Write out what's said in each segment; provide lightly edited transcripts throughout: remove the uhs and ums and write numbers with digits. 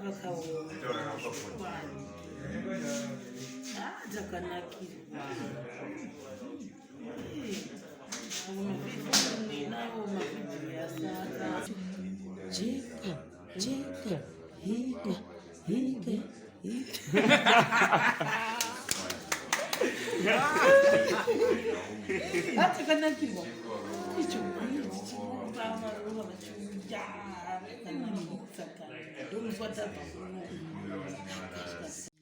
Pakaoma. Ah, takanakirwa. Jika, jika, hika, hika, hika. Takanakirwa. Icho chichiramba vachiuya vakanakisa ndomusi watabva kuno.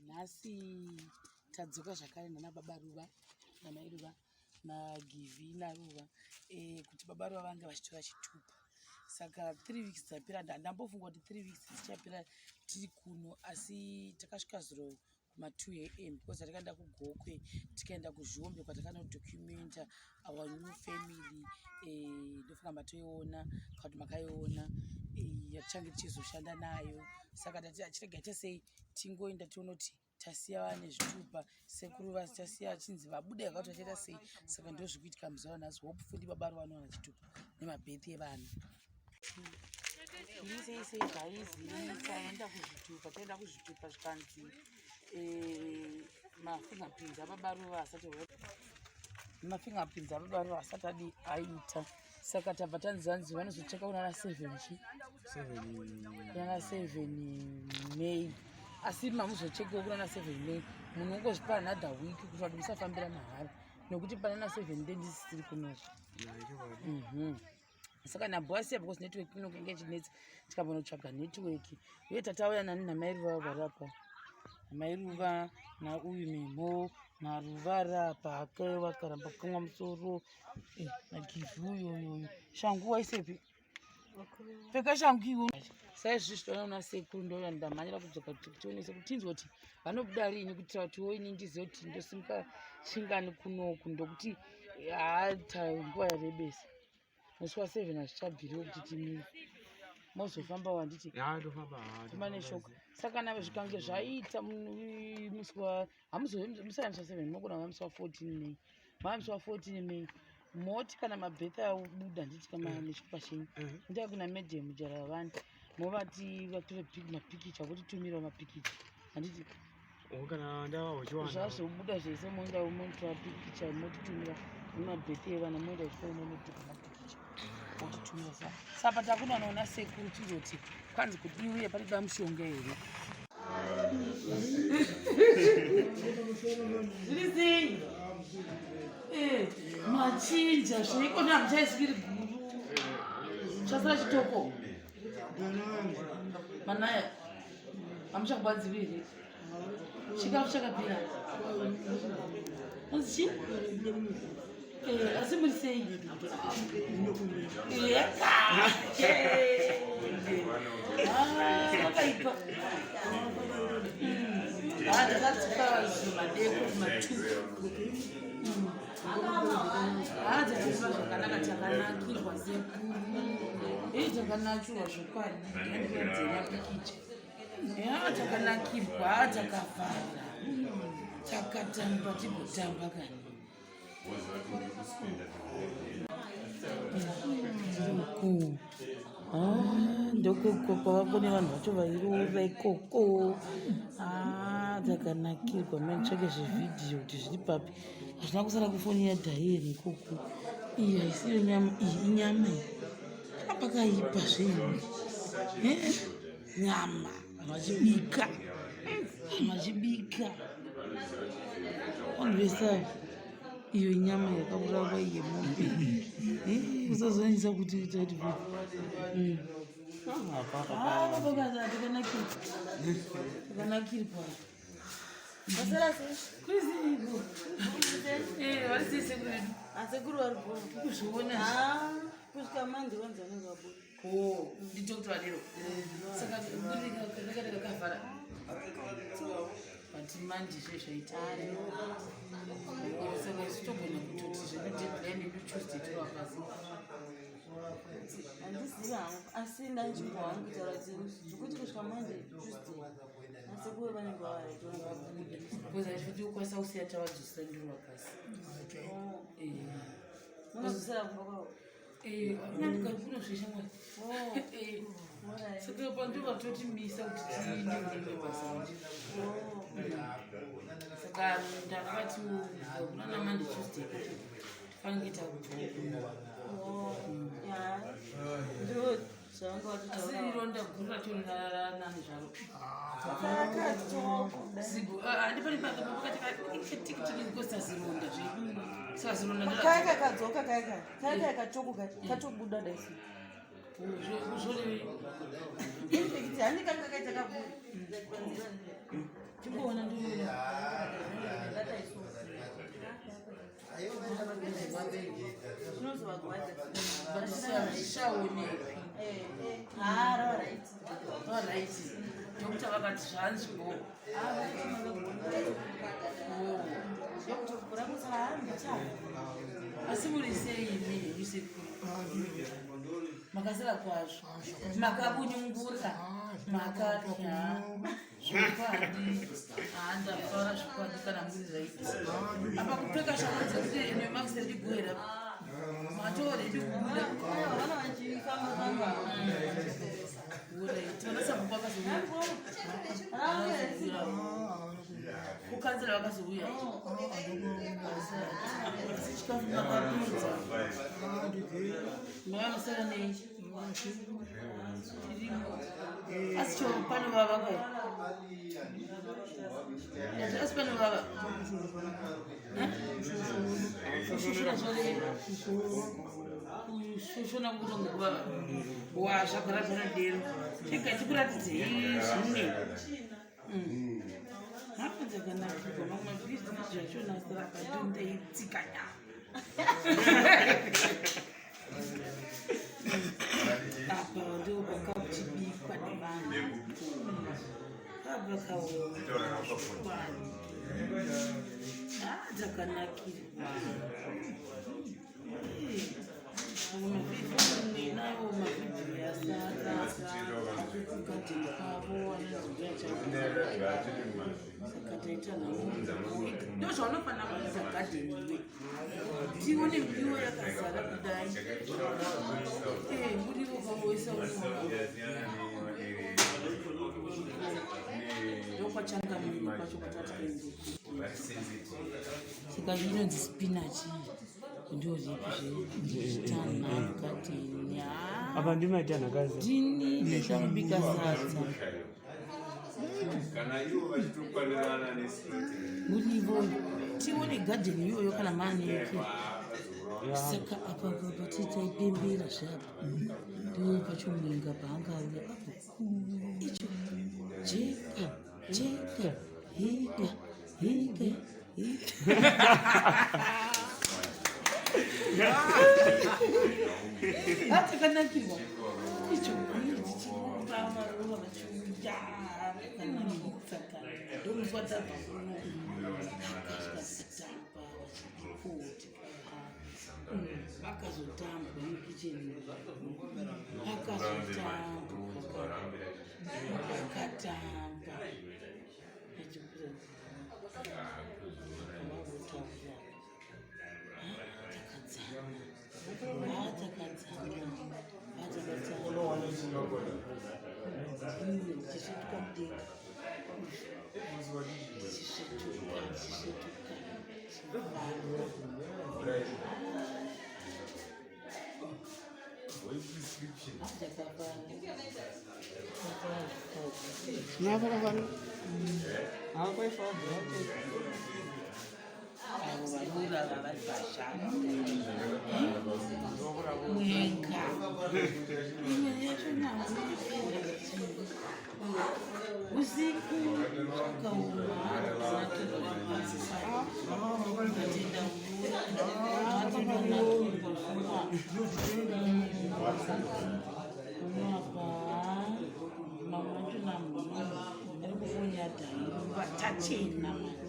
Nhasi tadzoka zvakare nana baba Ruva namai Ruva naGivhi naRuva e, kuti baba Ruva vange vachitora chitupa saka three weeks dzapera ndambofunga kuti three weeks dzichapera tiri kuno asi takasvika zuro kuma2 am because takaenda kuGokwe tikaenda kuZhombe kwatakanodocumenta our new family ndofunga matoiona kana kuti makaiona yatichange tichizoshanda nayo saka tati achirega tesei tingoenda tione kuti tasiya vane zvitupa sekuru vachasiya vachinzi vabude yakati vachaita sei saka ndo zviri kuitika muzuva ranhasi hopefully baba ro vanowana chitupa nemabhethi evana zviri sei sei guys taenda kuzvitupa taenda kuzvitupa zvikanzi mafingerprints ababa ruva asati mafingerprints ababa ruva asati adi aita saka tabva tanzi vanzi vanozocheka kunana 7 chi kunana 7 May asi mamuzochekewo kunana 7 May munhu ungozvipa another week kuti vanhu musafambira mahara nekuti panana 7 ndendisisiri kunozvo Saka nabhoasiya because network inonge ichinetsa tikambonotsvaga network uye tatauya nani namai Ruva varapa namai Ruva nauyu Memo naRuva rapa ake vakaramba kukamwa musoro naGivhi uyoyoyo shangu waisepi pfeka shangu iwo saizvizvi toona sekuru ndoya ndamhanyira kudzoka kuti tionese kuti tinzwe kuti vanobuda riini kuitira kuti woini ndizive kuti ndosimuka chingani kunoku ndokuti haa nguva yarebesa musi wa7 hazvichabviriwo kuti timire mozofamba wanditi famba neshoka saka kana zvikange zvaita musi wa hamuzomusaya musi wa7 munogona kuva musi wa14 May mava musi wa14 May moti kana mabhetha abuda handiti kama nechitupa chenyu ndai kuna madam Jaravani movati vatore mapikicha votitumirawo mapikicha handiti kana ndava zvazobuda zvese moenda motora pikicha motitumira nemabhethi evana moenda kuchikoro monotora mapikicha motitumira sa sapa takunonoona sekuru tizoti kwanzi kudiuye parida mushonga here zviri sei machinja zveikona hamuchaiswiri guru chasara chitoko manaya hamuchakubadziwi here chikafu chakapera unzi chi asi muri sei wakaipa ndakadzoka madeko kuma2 haa dzatofamba zvakanaka takanakirwa sekuru ei takanakirwa zvokwadi ndandikadzena pikicha ya takanakirwa takafara takatamba tigotamba kani uku ndokoko kwava kune vanhu vacho vairoora ikoko takanakirwa manditsvake zvevhidhiyo kuti zviri papi hazvina kusara kufoni yadhaiyeni ikoko iyi haisiyo nyama iyi inyama iyi pakaipa zvenyu nyama vanhu vachibika vanhu vachibika vanhu vese iyo inyama yakaurawa yemombe usazonyanyisa kuti tati takanakirwa kuziiko vari sei sekuru vedu asekuru vari kuzviona kusvika manje vanzi vanenge vabuda ndidokta vadero saka kakavhara but manje zve zvaita saka isu togona kutoti zvedu deadline yedu Tuesday tova pasi handizivi hangu asi ndanzvimbo hangu kutaura kuti zvekuti kusvika manje Tuesday asekuru vanenge vavaita because achiti ukwanisa kusiya tavadzosera ndirova pasi munozosera kumba kwavo kunosvesha mwari. Saka pandova totimisa kuti tiinde kurimwe basa. Saka ndakati kunana Monday, Tuesday kuti tifanike takubva. Ndo zvavanga Asi vatotaura. ronda guru racho raranani zvaro. Kakatoko. Zigo handipani pakati kosazironda zve. Saka zironda Kaya kakadzoka kaya kaya. Kaya kaya katoko kaya. Katobuda daisi. Zvorevei? Infect handi kanga kaita kabuda. Timboona ndiona. Zvinozovagwadza. But zvishaonekwi. Eh, eh. Ah, right. Alright. Doctor vakati zvanzwo. Ah, vaiti makagona. Ndokutokura kuti chana. Asi muri sei imi henyu sekuru? Makasira kwazvo. Makabunyungura. Makatya. Zvokwadi. Handafara zvokwadi kana muri right. Apa kupfeka shangu dzekuti ine max ready go here. Matoo ready kubuda. Aiwa, vana vachifamba famba. Alright. Vanasabhuku vakazouya. Kukanzira vakazouya. Asi chikafu makapinza. Mavanosara nei? Tirimo. Asi cho pano vava kai? Asi pano vava. Kushushura zvoreva. Kushushuna kutonge kuvava. Wa zvagara zvakadero. Chega chikuratidzei zvimwe. Hapa dzakanakirwa mamwe mabhizinesi zvachona saka ndondeitsika nyama. Apa ndo pakakuchibikwa nevanhu. Apa kaokwani. Ah, dzakanakirwa. Nawo mavhidhiyo asara akugadheni kwavo anozouya saka taita nhamo. Ndozvaunofanira kuita gadheni iwe, tione miriwo yakazara kudai. Muriwo kwavoisa ndokwachangamire kwacho kwatati kaende. Saka inonzi spinach iyi ndo ripi zvechitanhatu gadheni. Apa ndimaita nhakazi. Ndini ndichamubika sadza. Kana ivo vachitokwanirana neslot. Murivo tione gadheni iyoyo kana maaneke. Saka apa apa titaipembera zveapa ndo pachomurenga paanga auya apo icho jeka jeka hika hika hika. Atakanakirwa icho tichirova vachiuya vakanakitsaka ndomusi watabva kuno akasvikatamba vachipoti vakazotambwa mukicheni, vakazotambwa, vakatamba vavotaura takadzana takadzana takadzana tichisvetuka mudenga, tichisvetuka, tichisvetuka. Takafara. Nafarafara. Akwaifabva. Avo vanorava vari pashamba mwenga imwe yacho navo usiku zvakaoma atenda unoapa mamwe acho namunhu ari kufonya dhairuva tachena manje.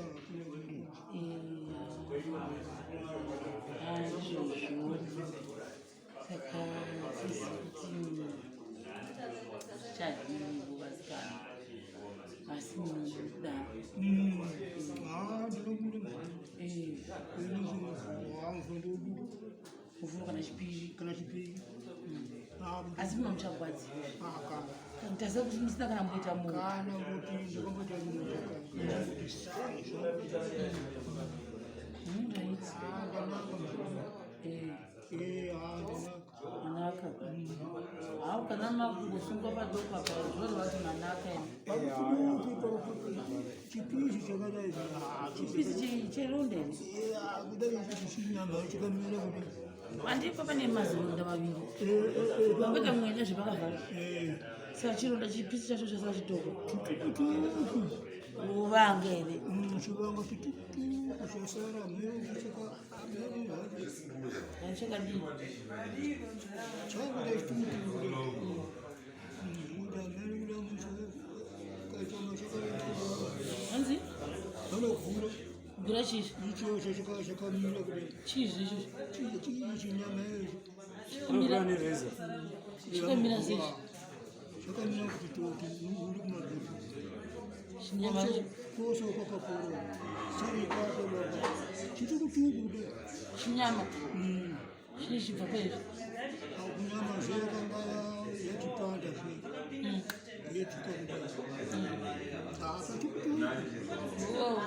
Ndizvozvo, saka sisi kuti zvichadini vasikana, asi munoda. Ndinobuda. Mufundo Muvhuro kana Chipiri. Kana Chipiri. Asi mamuchagwadziwa. Taziva kuti musina kana mboita munhu. Kana kuti ndikamboita munhu kuti sai zvangu. Right. Ndanaka. Eh, Ndanaka. Manaka. Hau kana makungosungwa padoko apa zvoreva kuti manaka imi. Pakuti pakuti chipisi chakadai. Chipisi cheronda here? Kudai chichinyama chikamira kudai. Handipo pane mazironda maviri. Kwete mwene zvepakavhara. Saka chironda chipisi chacho chasara chitoko. Uvanga here? Chivanga chitukutuku chasara mheno chaka Chakadii? Chakuda chitukutuku kuda mheno kuda kaitama chakaita. Hanzi? Vanogura. Gura chii? Icho chakamira kudai. Chii zvicho? Chinyama icho. Unogura nereza. Chikamira sei? Chakamira kuti toti uri kumabhebhi. Chinyama chacho. Kose kwakapora sai kwake baba chitukutuku kudai. Chinyama. Chii chibva paizvi? Kunyama zveyakanga yachipanda zve yetsvuka kudai apa chitukutuku. Oh.